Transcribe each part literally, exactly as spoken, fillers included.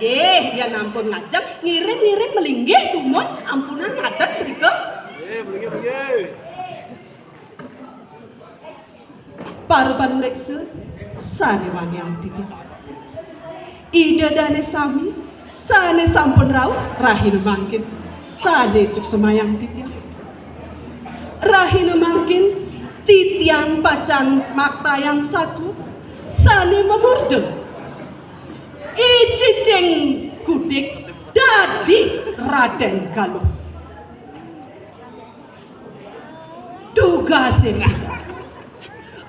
Eh, yén ampun ngajeng, ngiring-ngiring malinggih dumun, ampunang ngadeg mrika. Eh, malinggih, malinggih. Para panureksa sané wangiang titiang. Ida dané sami sané sampun rauh rahina mangkin sané suksmayang titiang. Rahina mangkin titiang pacang maktayang satua sané mamurda I Cicing Gudik dadi Radén Galuh. Tugasé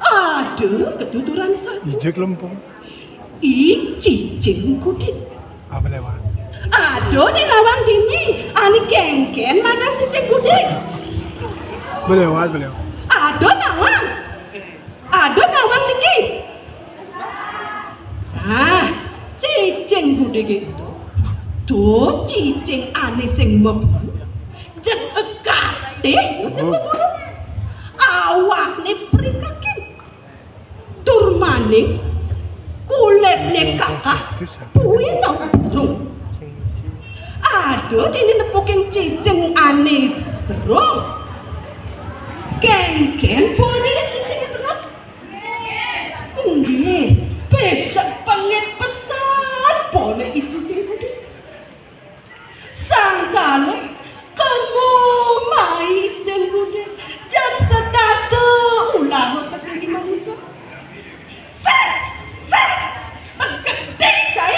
ada ketuturan satu. Ija klempung. I Cicing Gudik. Apa lewat? Ada di nawang dini, ané kénkén madan Cicing Gudik. Belewat, belewat. Ada nawang. Ada nawang niki. Ah, Cicing Gudik itu. Tuh cicing ané sing mabulu. Jeg ekatih ya sing mabulu. Awakné prikakin. Tur maning kulitné kakah buina burung. Aduh, dini nepukin cicing ané berung. Kénkén boné cicing berung. Nggih, becik pengit pesan boné I Cicing Gudik. Sangkala kemo mai I Cicing Gudik, jag setata ulah tekén manusa. Sét, sét, gedé cai,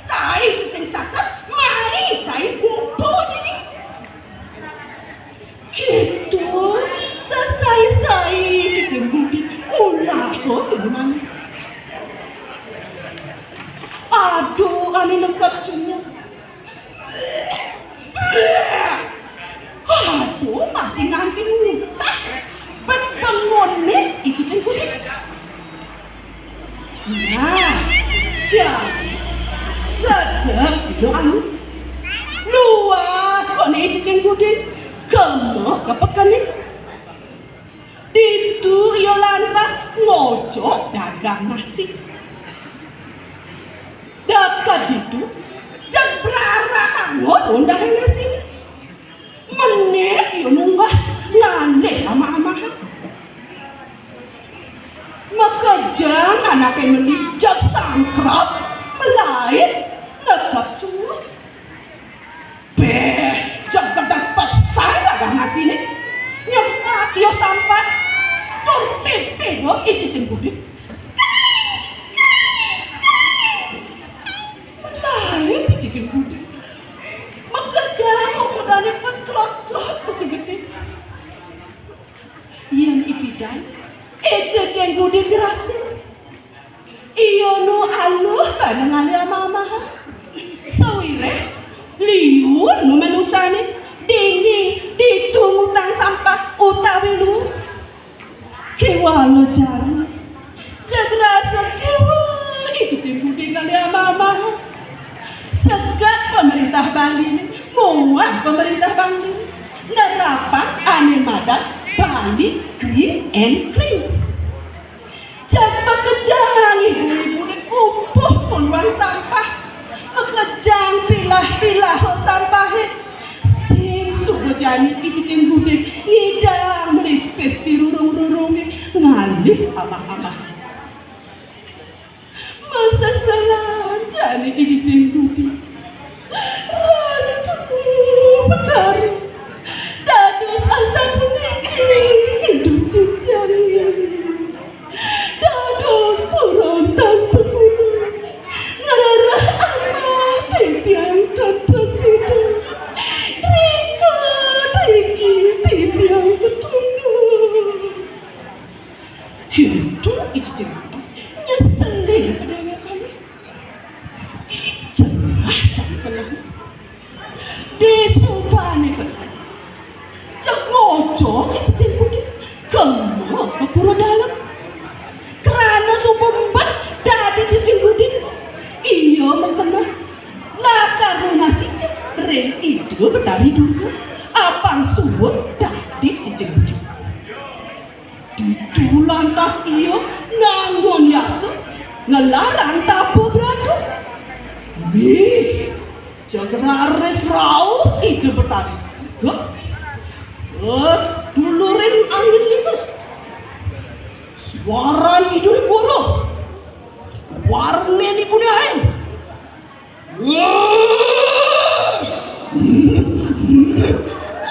cai cicing cacat, mai cai ngupu dini. Gitu, sesai-sai Cicing Gudik ulah tekén manusa. Aduh, ané nekep cunguh. Aduh, masih nganti muntah. Bet bengoné I Cicing Gudik. Nah, jani sedek dina anu. Luas koné I Cicing Gudik. Kema ka pekené. Ditu ia lantas ngojog dagang nasi. Deket ditu, jeg brarah angon dagang nasi. Menit ia munggah ngalih amah-amahan. Makejang anaké meli jeg sangkrep, malaib, nekep cunguh. Béh, jeg gedeg pesan dagang nasiné. Nyemak ia sampat, tur titiba I Cicing Gudik. Malaib I Cicing Gudik. Makejang ukudané petrot-trot pesugeté. Yén ipidan, I Cicing Gudik grasa. Ia nu aluh bana ngalih amah-amahan. Sawiréh liu nu manusané dini ditu ngutang sampah utawi luung. Kéwala jani, jeg rasa kéwala I Cicing Gudik ngalih amah-amahan. Sekat pamréntah Baliné muah pamréntah Bali nerapang ané madan Bali Green and Clean. Jag makejang ibu-ibuné pupuh ngunduhang sampah, makejang pilah-pilah sampahé. Sing suba jani I Cicing Gudik ngidang melispis di rurung-rurungé ngalih amah-amah. Maseselan jani I Cicing Gudik. Ratu Betara, dados asapuniki idup titiang. Dados koron tan paguna, ngrereh amah titiang tan prasida. Rika driki titiang petunda. Kéto I Cicing Gudik nyeselin kadéwékané. Cerah jani keneh. Disubané peteng. Jeg ngojog I Cicing Gudik kema ka pura dalem. Krana suba embet dadi Cicing Gudik, ia makeneh lakar nunas sida ring Ida Betari Durga, apang suud dadi Cicing Gudik. Ditu lantas ia nganggon yasa, nglarang tapa brata. Nggih, Raris rauh Ida Betari Durga, keduluring angin limes. Suaran Ida Negara. Warnanipuné aéng.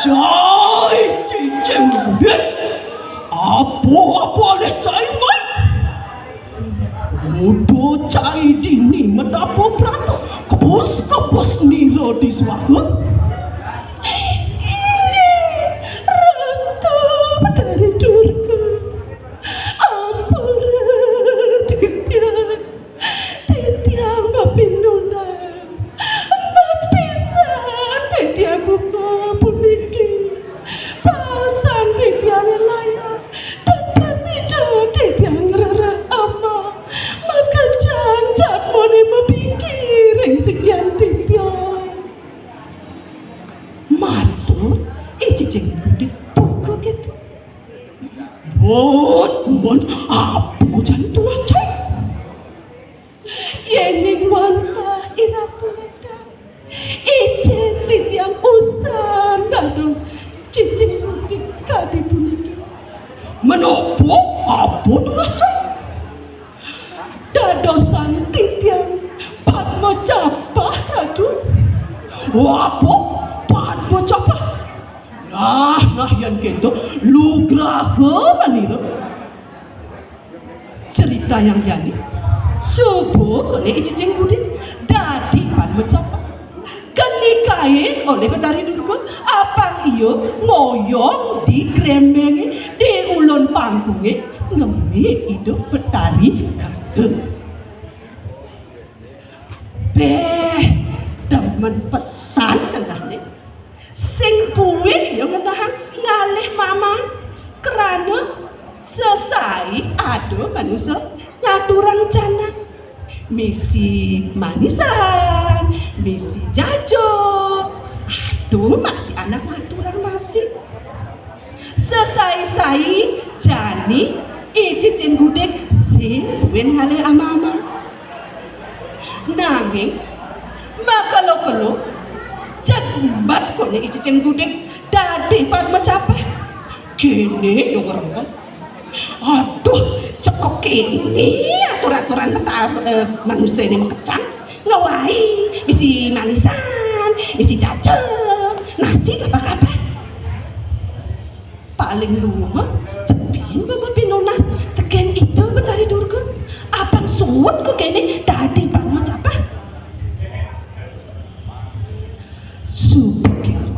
Cai cicing budé. Apa-apa aléh cai mai. Uda cai dini medapa brata. Kebus-kebus nira di swarga. Inggih, Ratu Betari Durga. Ampura titiang. Titiang mapinunas. Mapisan titiang buka puniki. Pasan titiang layang. Dan prasida titiang ngrereh ama. Makejang jadmané mapikir ring sikian titiang. Matur, I Cicing Budé buka kéto. Mun, mun, apa jani tunas cai? Yéning wantah I Ratu Lédang, icén titiang usan dados cicing budé kadi puniki. Menapa? Apa tunas cai? Dadosan titiang Padma Capah, Ratu. Oh, apa? Padma Capah. Nah, nah, yén kéto, lugraha manira. Critayang jani, suba koné I Cicing Budé dadi Padma Capah. Keni kain olih Betari Durga, apang ia ngoyong di krembengé, di ulun pangkungé, ngemé Ida Betari Gangga. Béh, demen pesan kenehné. Sing buin ia ngenehang ngalih maman, krana sesai ada manusa ngaturang canang. Misi manisan, misi jaja. Ada masih anak ngaturang nasi. Sesai-sai jani I Cicing Budé sing buin ngalih ama-ama. Nanging makelo-kelo, jembat koné I Cicing Budé dadi Padma Capah. Kéné ia ngrengkeng. Aduh, cekok kéné atur-aturan metar, eh, manusa né makejang. Ngawahi, misi manisan, misi jaja, nasi kapah-kapah. Paling lumet, cepin bapa pinunas tekén Ida Betari Durga. Apang suud ko kéné dadi Padma Capah. Suba kéto,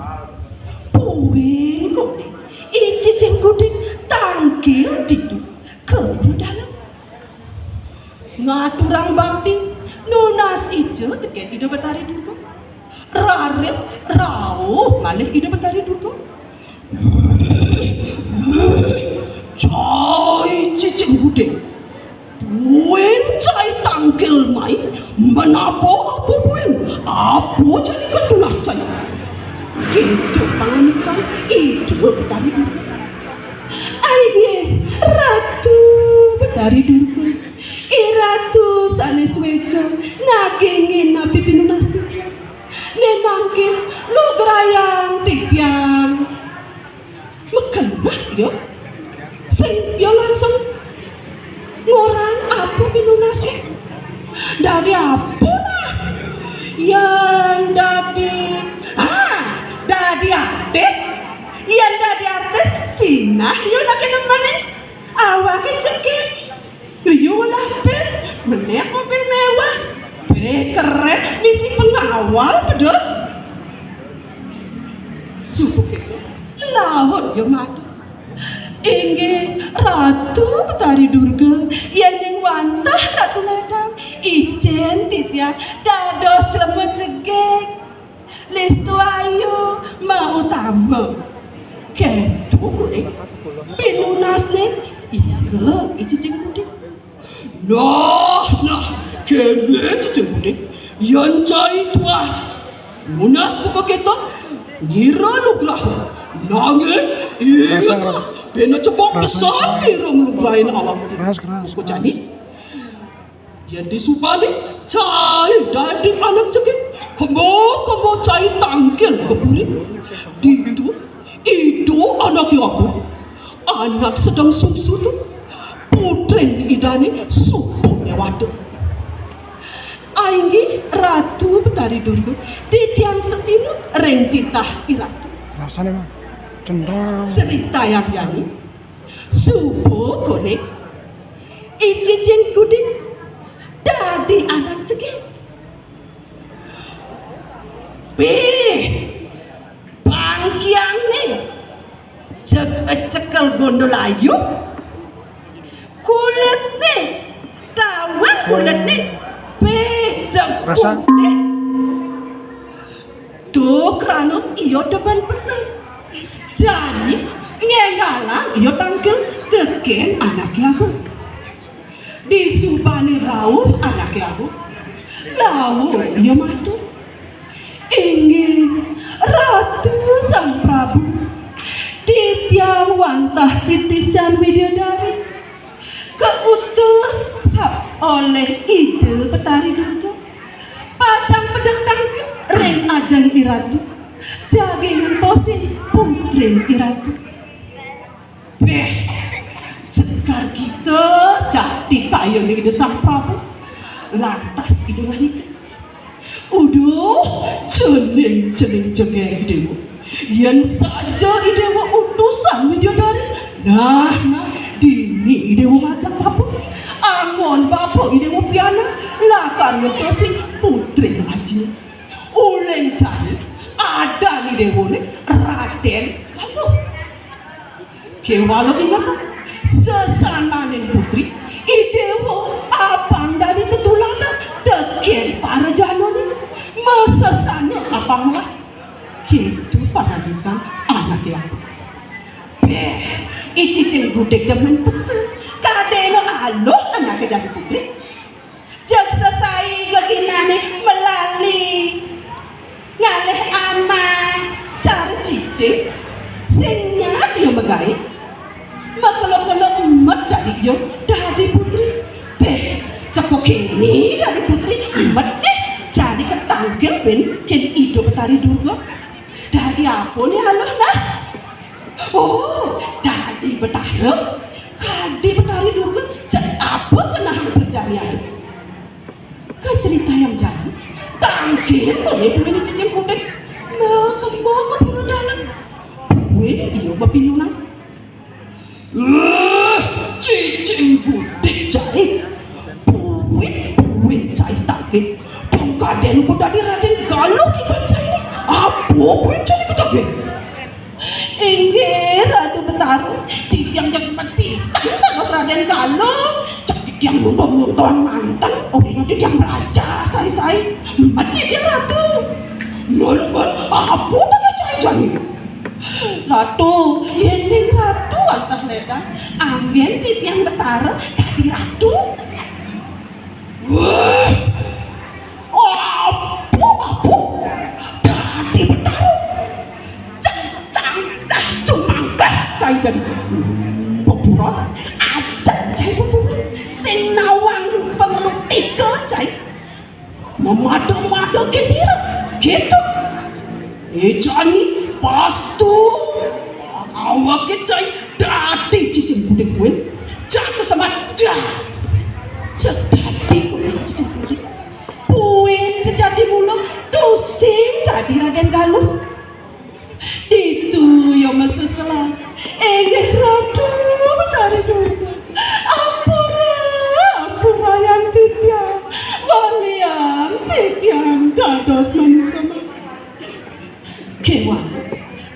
buin koné I Cicing Budé tangkil ditu ka dalem. Ngaturang bakti, nunas ica tekén Ida Betari Durga. Raris rauh malih Ida Betari Durga. Cai Cicing Budé. Buin cai tangkil mai, menapa apa buin? Apa jani ka tunas cai? Kéto pangandikan Ida Betari Durga. Inggih, Ratu Betari Durga. I Ratu sané suéca ngagingin napi pinunas titiang. Né mangkin lugrayang titiang. Mekenah ya. Sing ya langsung ngorang apa pinunasé. Dadi apa nah? Yén dadi, ah, dadi artis. Yén dadi artis, sinah ya nak nemenin. Awaké cekek. Liu lapis, menék mobil méwah, bé kerén misi pengawal pedut. Suba kéto, laut ya matur. Inggih, Ratu Betari Durga, yéning wantah Ratu Lédang, icén titiang dados jlema jegég. Listu ayu mautama. Kéto kuning. Pinunasné, iya, I Cicing Budé. Nah, nah, kéné Cicing Budé. Yén cai tuah nunas buka kéto, ngira lugraha. Nanging, iya, rasa, rasa. Bena cepok rasa. Pesan dirung lugrain awak. Keras, keras. Buka jani. Yén disupani, cai dadi anak jegég, Kema-kema cai tangkil ka puri. Ditu, Ida Anaké Agung, anak sedeng sungsu to, putrin Idané suba déwata. Inggih Ratu Betari Durga, titiang setina ring titah I Ratu. Rasané mah cendal. Sritayang jani, suba koné I Cicing Gudik dadi anak jegég. Béh, bangkiangné jeg cekel gondol ayu, kulitné, tawang kulitné béh jeg putih. To krana ia demen pesen. Jani ngénggalang ia tangkil tekén Anaké Agung. Disubané rauh Anaké Agung, laut ia matur, "Inggih Ratu Sang Prabu, titiang wantah titisan widyadari, kautus olih Ida Betari Durga, pacang pedek tangkil ring ajeng I Ratu, jagi ngentosin putrin I Ratu." Béh, jegar gita jati kayuné Ida Sang Prabu. Lantas Ida ngandika, "Uduh, cening-cening jegég I Déwa. Yén saja I Déwa utusan widyadari, nah, nah, dini I Déwa ngajak bapa, anggon bapa I Déwa pianak, lakar ngentosin putrin Aji. Ulin jani adan I Déwané Radén Galuh." Kéwala ingetang, sesananing putri, I Déwa apang dadi tetuladan tekén para janané, masesana apang melah. Kéto pangandikan Anaké Agung. Béh, I Cicing Gudik demen pesen, kadéna aluh anaké dadi putri. Jeg sesai geginané malali ngalih amah cara cicing, sing nyak ia magaé. Makelo-kelo emet dadi ia dadi putri. Béh, cekok kéné dadi putri, emet né jani katangkil buin kén Ida Betari Durga. Dadi apa né aluh nah? Oh, dadi Betara. Kadi Betari Durga, jeg apa kenehang prajani aduh. Kacritayang jani, tangkil koné buin I Cicing Gudik. Makemah ka pura dalem. Buin ia mapinunas. "Eh, Cicing Gudik cai. Buin, buin cai tangkil. Dong kadén uba dadi Radén Galuh kiban cai. Apa buin cai katangkil?" "Inggih, Ratu Betara, titiang demen pisan dados Radén Galuh. Jeg titiang muntuh-muntuhan manten, orahina titiang mlajah sai-sai. Emet titiang, Ratu." "Mun, mun, apa dadi cai jani?" "Ratu, yéning Ratu wantah lédang, anggén titiang Betara dadi Ratu." Wah, apuh, apuh, dadi Betara. Cengcang dah cumangkeh cai dadi beburon, ajeg cai beburon, sing nawang pangruk tiga cai. Mamada-mada gendera, kéto. Eh, jani, pastu awaké cai dadi Cicing Gudik buin. Jatuh sama dah. Jeg dadi buin Cicing Gudik. Buin jejati mula tusing dadi Radén Galuh. Ditu ia maseselan. Inggih Ratu Betari Durga. Ampura, ampurayang titiang. Waliang titiang dados manusa. Kéwala,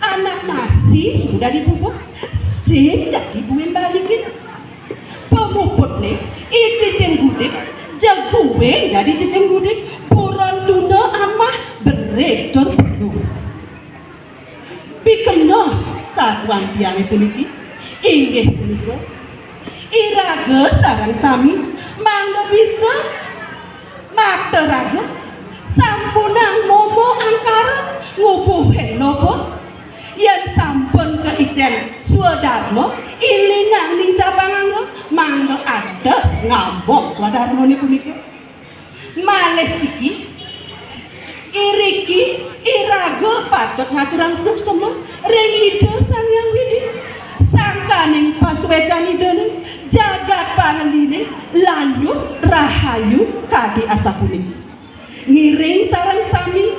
anak nasi suba dadi bubuk, sing dadi buin balikin. Pamuputné, I Cicing Gudik, jeg buin dadi Cicing Gudik, buron tuna amah, berit tur beru. Pikenoh satuan tiangé puniki, inggih punika, iraga sareng sami mangda bisa makta raga, sampunang momo angkara ngubuhin loba, yén sampun kaicén swadarma, ilingang nincapang angga, mangda ades ngamong swadarmané punika. Malih siki, iri Patut ngaturang suksma ring Ida Sang Hyang Widi, sangkaning pasuécan Idané, jagat pangendini, landuh rahayu kadi asapunika. Ngiring sareng sami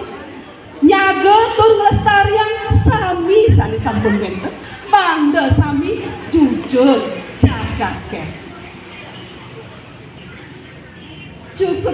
nyaga tur nglestariang sami sané sampun wénten, mangda sami jujur jagat kerti. Cukup